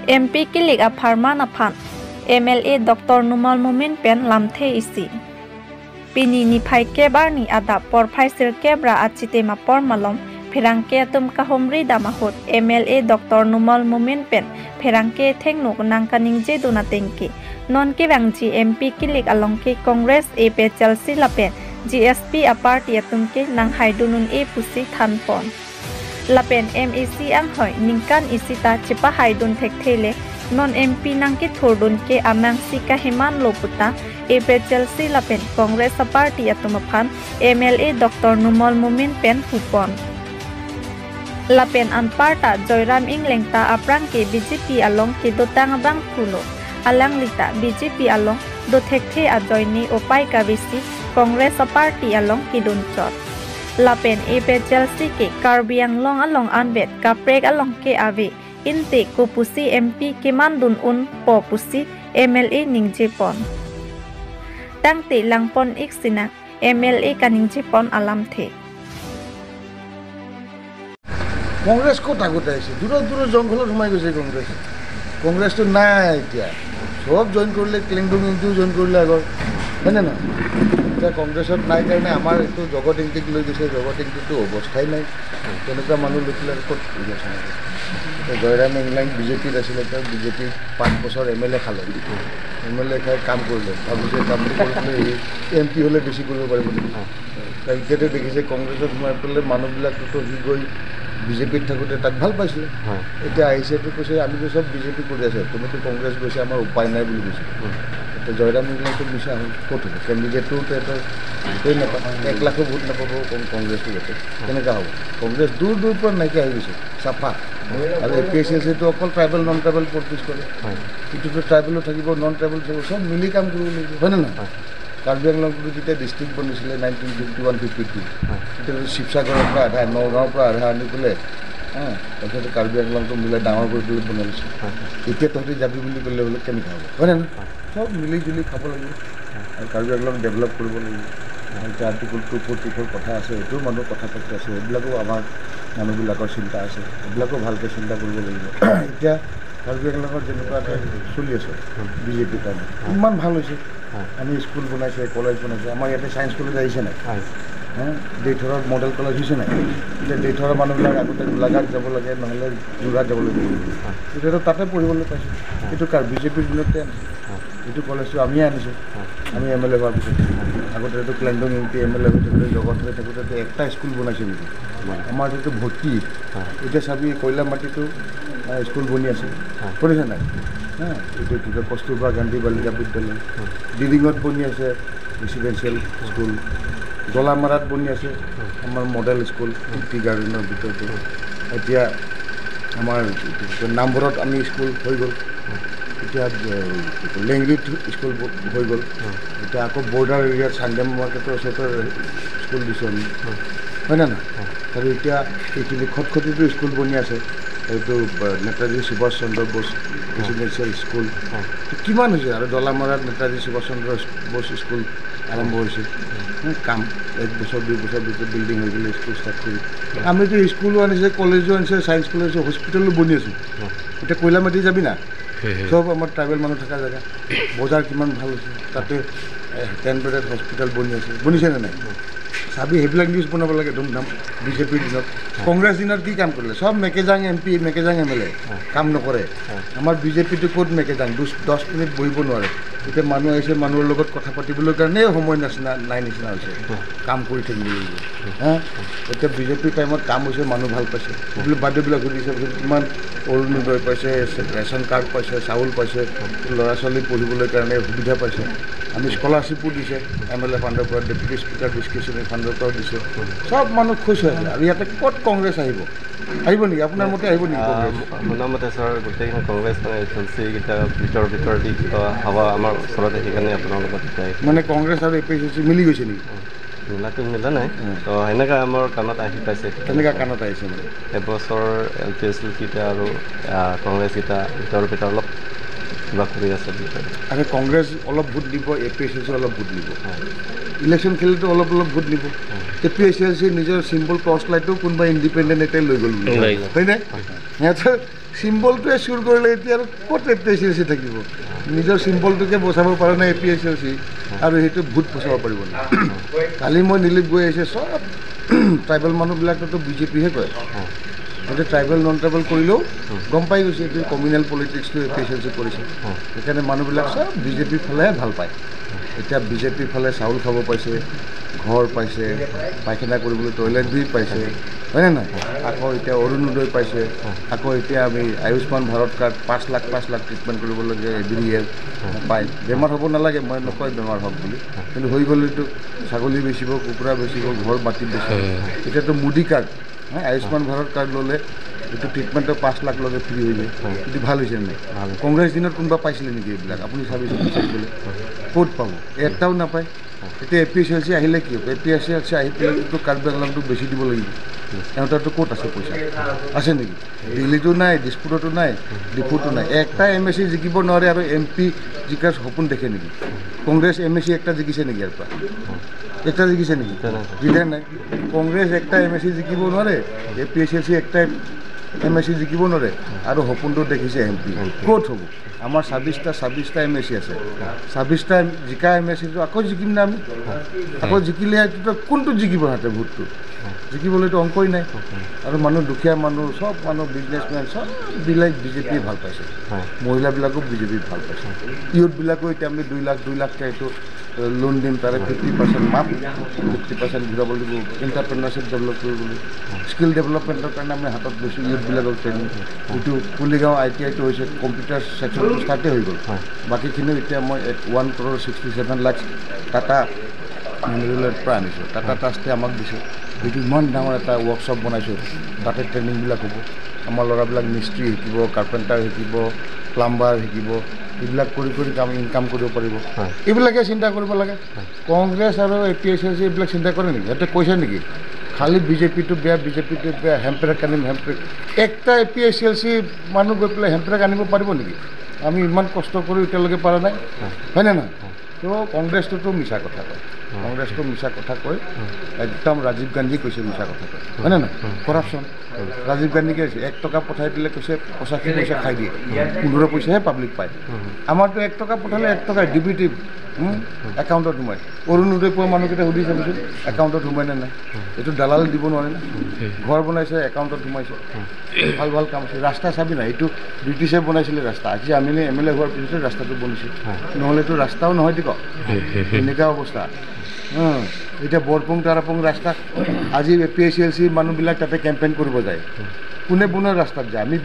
MP kilik a pharman aphan MLA Dr. Numal Mumin pen lamthe isi pini ni phai kebar ni ada por phai sir kebra achite ma por malom phirangke atum ka homri damahot MLA Dr. Numal Mumin pen phirangke thengnuk nangkaning je duna tengki non ke bangji MP kilik along ke Congress A pe Chelsea lapen GSP a party atum ke nang haidunun e pusi thanpon lapen MEC ang hoi ningkan isita chipa haidun thekthele non MP nangke thodun ke amang sika himan loputa A pe Chelsea lapen Congress a party atum phan MLA Dr. Numal Mumin pen hupon lapen an parta Joyram Inglengta aprang ke BJP along ke dotang bang phulo alang lita BJP along do thekhe a joini opai ka bisi Congress party along kidun chot lapen A pe Chelsea ke Karbi Anglong along anbet kaprek along ke ave inte ko pusi MP ke mandun un po pusi MLA ningje pon tangte langpon iksina MLA ka ningje pon alam the Congress ক'ত আগতে আহিছে দূৰত দূৰত জংঘলত সোমাই গৈছে কংগ্ৰেছ কংগ্ৰেছটো নাই এতিয়া চব জইন কৰিলে ক্লিংডুং ইংটিও জইন কৰিলে আগৰ হয়নে নহয় এতিয়া কংগ্ৰেছত নাই কাৰণে আমাৰ এইটো জগত ইংটিক লৈ গৈছে জগত ইংটিটো অৱস্থাই নাই তেনেকুৱা মানুহ লৈ পেলাই ক'ত ইলেকশ্যন হ'ব এতিয়া জয়ৰাম ইংলেং বিজেপিত আছিলে তেওঁ বিজেপিত 5 বছৰ এম এল এ খালে এম এল এ খাই কাম কৰিলে ভাবিছে কামটো কৰি পেলাই এম পি হ'লে বেছি কৰিব পাৰিব নেকি এতিয়াতো দেখিছে কংগ্ৰেছত সোমাই পেলাই মানুহবিলাকতো সি গৈ বিজেপিত থাকোঁতে তাক ভাল পাইছিলে এতিয়া আহিছেতো কৈছে আমিতো চব বিজেপি কৰি আছে তুমিতো কংগ্ৰেছ গৈছে আমাৰ উপায় নাই বুলি কৈছে এতিয়া জয়ৰাম ইংলেংটো মিছা হ'ল ক'ত হ'ব কেণ্ডিডেটটো তেহেঁতৰ ভোটেই নাপায় 1 লাখো ভোট নাপাব কংগ্ৰেছটো যাতে কেনেকুৱা হ'ব কংগ্ৰেছ দূৰ দূৰ পৰা নাইকিয়া হৈ গৈছে চাফা আৰু A P S C L চিটো অকল ট্ৰাইবেল নন ট্ৰাইবেল প্ৰডিউচ কৰে এইটোতো ট্ৰাইবেলো থাকিব নন ট্ৰাইবেল থাকিব চব মিলি কাম কৰিব লাগিব হয়নে নহয় কাৰ্বি আংলংটো যেতিয়া ডিষ্ট্ৰিক্ট বনিছিলে 1951-52 তেতিয়া শিৱসাগৰৰ পৰা আধা নগাঁৱৰ পৰা আধা আনি পেলাই তাৰপিছতে কাৰ্বি আংলংটো মিলাই ডাঙৰ কৰি পেলাই বনাই লৈছে এতিয়া তহঁতি যাবি বুলি ক'লে বোলে কেনেকুৱা হ'ব হয়নে নহয় চব মিলি জুলি খাব লাগিব আৰু কাৰ্বি আংলং ডেভেলপ কৰিব লাগিব এতিয়া আৰ্টিকল 244 কথা আছে সেইটোও মানুহ কথা পাতি আছে সেইবিলাকো আমাৰ মানুহবিলাকৰ চিন্তা আছে সেইবিলাকো ভালকৈ চিন্তা কৰিব লাগিব এতিয়া কাৰ্বি আংলঙত যেনেকুৱা এটা চলি আছে বিজেপিৰ কাৰণে ইমান ভাল হৈছে আমি স্কুল বনাইছে কলেজ বনাইছে আমাৰ ইয়াতে ছায়েন্স কলেজ আহিছে নাই দেইথৰত মডেল কলেজ হৈছে নাই এতিয়া দেইথৰৰ মানুহবিলাক আগতে গোলাঘাট যাব লাগে নহ'লে যোৰহাট যাব লাগিব এতিয়াতো তাতে পঢ়িবলৈ পাইছোঁ এইটো কাৰ বিজেপিৰ দিনতে আনিছে এইটো কলেজটো আমিয়ে আনিছোঁ আমি এম এল এ হোৱাৰ পিছত আগতে এইটো ক্লেণ্ডং ইংটি এম এল এ হৈ থাকোঁতে জগত হৈ থাকোঁতে একটা স্কুল বনাইছে নেকি আমাৰ এইটো ভৰ্তি এতিয়া চাবি কয়লা মাটিটো স্কুল বনি আছে শুনিছে নাই হা এইটো কি কয় কস্তুৰবা গান্ধী বালিকা বিদ্যালয় ডিৰিঙত বনি আছে ৰেচিডেঞ্চিয়েল স্কুল জলামাৰাত বনি আছে আমাৰ মডেল স্কুল টি গাৰ্ডেনৰ ভিতৰতে এতিয়া আমাৰ নামঘৰত আমি স্কুল হৈ গ'ল এতিয়া লেংৰিত স্কুল হৈ গ'ল এতিয়া আকৌ বৰ্ডাৰ এৰিয়াত চান্দেম মাৰ্কেটৰ ওচৰতে স্কুল দিছোঁ আমি হয়নে নহয় আৰু এতিয়া এইখিনি খটখটিতো স্কুল বনি আছে এইটো নেতাজী সুভাষ চন্দ্ৰ বোস ৰেচিডেঞ্চিয়েল স্কুল কিমান হৈছে আৰু দলামৰাত নেতাজী সুভাষ চন্দ্ৰ বোস স্কুল আৰম্ভ হৈছে কাম 1 বছৰ 2 বছৰ ভিতৰত বিল্ডিং হৈ গ'লে স্কুল ষ্টাৰ্ট কৰি আমিতো স্কুলো আনিছে কলেজো আনিছে ছায়েন্স কলেজ হস্পিটেলো বনি আছোঁ এতিয়া কয়লা মাটি যাবি না চব আমাৰ ট্ৰাইবেল মানুহ থকা জেগা বজাৰ কিমান ভাল হৈছে তাতে 10 বেডেড হস্পিটেল বনি আছে বনিছে নে নাই চাবি সেইবিলাক নিউজ বনাব লাগে ধুমধাম বিজেপিৰ দিনত কংগ্ৰেছ দিনত কি কাম কৰিলে চব মেকেজাং এম পি মেকেজাং এম এল এ কাম নকৰে আমাৰ বিজেপিটো ক'ত মেকেজাং 10 মিনিট বহিব নোৱাৰে এতিয়া মানুহ আহিছে মানুহৰ লগত কথা পাতিবলৈ কাৰণে সময় নাই নিচিনা হৈছে কাম কৰি থাকিব লাগিব হা এতিয়া বিজেপিৰ টাইমত কাম হৈছে মানুহ ভাল পাইছে এইবিলাক বাইদেউবিলাক সুধিছে কিমান অৰুণোদয় পাইছে ৰেচন কাৰ্ড পাইছে চাউল পাইছে ল'ৰা ছোৱালী পঢ়িবলৈ কাৰণে সুবিধা পাইছে আমি স্কলাৰশ্বিপো দিছে এম এল এ ফাণ্ডৰ পৰা ডেপুটি স্পীকাৰ ডিছক্ৰিশ্যনেৰী ফাণ্ডৰ পৰাও দিছে চব মানুহ খুচ হৈ আছে আৰু ইয়াতে ক'ত কংগ্ৰেছ আহিব আহিব নেকি আপোনাৰ মতে আহিব নেকি শুনা মতে ছাৰ গোটেইখিনি কংগ্ৰেছ মানে চলছে এইকেইটা ভিতৰ ভিতৰ দি হাৱা আমাৰ ওচৰতে সেইকাৰণে আপোনাৰ লগত মানে কংগ্ৰেছ আৰু এ পি এছ চি মিলি গৈছে নেকি মিলাটো মিলা নাই তো সেনেকুৱা আমাৰ কাণত আহি পাইছে তেনেকুৱা কাণত আহিছে মানে এবছৰ এল পি এছ এল কেইটা আৰু কংগ্ৰেছকেইটা ভিতৰ ভিতৰ অলপ কিবা কৰি আছে বুলি কয় আৰু কংগ্ৰেছ অলপ ভোট দিব এ পি এছ এল চি অলপ ভোট দিব ইলেকশ্যন খেলিলেতো অলপ অলপ ভোট দিব A P S L C নিজৰ চিম্বল টৰ্চ লাইটো কোনোবা ইণ্ডিপেণ্ডেণ্ট এটাই লৈ গ'ল হয়নে সিহঁতৰ চিম্বলটোৱে চুৰ কৰিলে এতিয়া আৰু ক'ত A P S L C থাকিব? নিজৰ চিম্বলটোকে বচাব পৰা নাই A P S L C, আৰু সেইটো ভোট বচাব পাৰিব নেকি? কালি মই নিলিপ গৈ আহিছে, চব ট্ৰাইবেল মানুহবিলাকতো বিজেপিহে কয়। গতিকে ট্ৰাইবেল নন ট্ৰাইবেল কৰিলেও গম পাই গৈছে এইটো communal পলিটিক্সটো A P S L C কৰিছে। সেইকাৰণে মানুহবিলাক চব বিজেপিৰ ফালেহে ভাল পায়। এতিয়া বিজেপিৰ ফালে চাউল খাব পাইছে, ঘৰ পাইছে, পায়খানা কৰিবলৈ টয়লেট বি পাইছে, হয়নে নহয়? আকৌ এতিয়া অৰুণোদয় পাইছে, আকৌ এতিয়া আমি আয়ুষ্মান ভাৰত কাৰ্ড 5 লাখ 5 লাখ ট্ৰিটমেণ্ট কৰিব লাগে এভৰি ইয়েৰ পায়। বেমাৰ হ'ব নালাগে, মই নকয় বেমাৰ হওক বুলি, কিন্তু হৈ গ'লেতো ছাগলী বেচিব, কুকুৰা বেচিব, ঘৰ মাটি বেচিব। এতিয়াতো মোদী কাৰ্ড, আয়ুষ্মান ভাৰত কাৰ্ড ল'লে এইটো ট্ৰিটমেণ্টৰ 5 লাখ লগে ফ্ৰী হৈ যায়। এইটো ভাল হৈছে নাই? কংগ্ৰেছ দিনত কোনোবা পাইছিলে নেকি এইবিলাক? আপুনি চাবিচোন, বিচাৰি গ'লে ক'ত পাব? এটাও নাপায়। এতিয়া A P S L C আহিলে কি হ'ব? A P S L C আহি পেলাইতো কাৰ্বি আংলংটো বেছি দিব লাগিব। সিহঁতৰতো ক'ত আছে পইচা? আছে নেকি? দিল্লীতো নাই, দিছপুৰতো নাই, ডিফুতো নাই। একটা এম এছ চি জিকিব নোৱাৰে আৰু এম পি জিকাৰ সপোন দেখে নেকি? কংগ্ৰেছ এম এছ চি একটা জিকিছে নেকি ইয়াৰ পৰা? একটা জিকিছে নেকি? জিকা নাই। কংগ্ৰেছ একটা এম এছ চি জিকিব নোৱাৰে, A P S L C একটা এম এছ চি জিকিব নোৱাৰে, আৰু সপোনটো দেখিছে এম পি। ক'ত হ'ব? আমাৰ 26টা এম এছ চি আছে, 26টা জিকা এম এছ চিটো আকৌ জিকিম না আমি? আকৌ জিকিলে কোনটো জিকিব সিহঁতে? ভোটটো জিকিবলৈতো অংকই নাই। আৰু মানুহ দুখীয়া মানুহ, চব মানুহ বিজনেছমেন, চববিলাক বিজেপিয়ে ভাল পাইছে। মহিলাবিলাকো বিজেপি ভাল পাইছে। ইউথবিলাকো এতিয়া আমি 2 লাখ 2 লাখকৈ এইটো লোন দিম, তাৰে 50% মাফ, 50% ঘূৰাব লাগিব। এণ্টাৰপ্ৰেনাৰশ্বিপ ডেভেলপ কৰিবলৈ, স্কিল ডেভেলপমেণ্টৰ কাৰণে আমি হাতত লৈছোঁ ইউথবিলাকক ট্ৰেইনিং। এইটো কুলিগাঁও I T আইটো হৈছে, কম্পিউটাৰ ছেকশ্যনটো ষ্টাৰ্টেই হৈ গ'ল। বাকীখিনিও এতিয়া মই 1 crore 67 lakh Tata মেমৰিয়েলৰ পৰা আনিছোঁ। টাটা ট্ৰাষ্টে আমাক দিছে। এইটো ইমান ডাঙৰ এটা ৱৰ্কশ্বপ বনাইছোঁ, তাতে ট্ৰেইনিংবিলাক হ'ব। আমাৰ ল'ৰাবিলাক মিস্ত্ৰী শিকিব, কাৰ্পেণ্টাৰ শিকিব, প্লাম্বাৰ শিকিব, এইবিলাক কৰি কৰি কাম ইনকাম কৰিব পাৰিব। এইবিলাকে চিন্তা কৰিব লাগে। কংগ্ৰেছ আৰু A P S L C এইবিলাক চিন্তা কৰে নেকি? সিহঁতে কৈছে নেকি খালি বিজেপিটো বেয়া, বিজেপিটো বেয়া, হেম্পেৰেক আনিম, হেম্পেৰেক। একটা A P S L C মানুহ গৈ পেলাই হেম্পেৰেক আনিব পাৰিব নেকি? আমি ইমান কষ্ট কৰি এতিয়ালৈকে পৰা নাই, হয়নে নহয়? তো কংগ্ৰেছটোতো মিছা কথা কয়, কংগ্ৰেছটো মিছা কথা কয়। একদম ৰাজীৱ গান্ধী কৈছে মিছা কথা কয়, হয়নে নহয়? কৰাপশ্যন ৰাজীৱ গান্ধীকে 1 টকা পঠাই দিলে কৈছে 85 পইচা খাই দিয়ে, 15 পইচাহে পাব্লিক পায়। আমাৰতো 1 টকা পঠালে 1 টকা ডি বি টি একাউণ্টত সোমায়। অৰুণোদয় পোৱা মানুহকেইটা সুধি চাবিচোন একাউণ্টত সোমায় নে নাই? এইটো দালাল দিব নোৱাৰে না। ঘৰ বনাইছে, একাউণ্টত সোমাইছে। ভাল ভাল কাম আছে। ৰাস্তা চাবি না, এইটো ব্ৰিটিছে বনাইছিলে ৰাস্তা। আজি আমি এম এল এ হোৱাৰ পিছতে ৰাস্তাটো বনিছে, নহ'লেতো ৰাস্তাও নহয়। দিক এনেকুৱা অৱস্থা। এতিয়া বৰপুং তাৰাপুং ৰাস্তা আজি A P S L C মানুহবিলাক তাতে কেম্পেইন কৰিব যায়। কোনে বনোৱা ৰাস্তাত যায়? আমি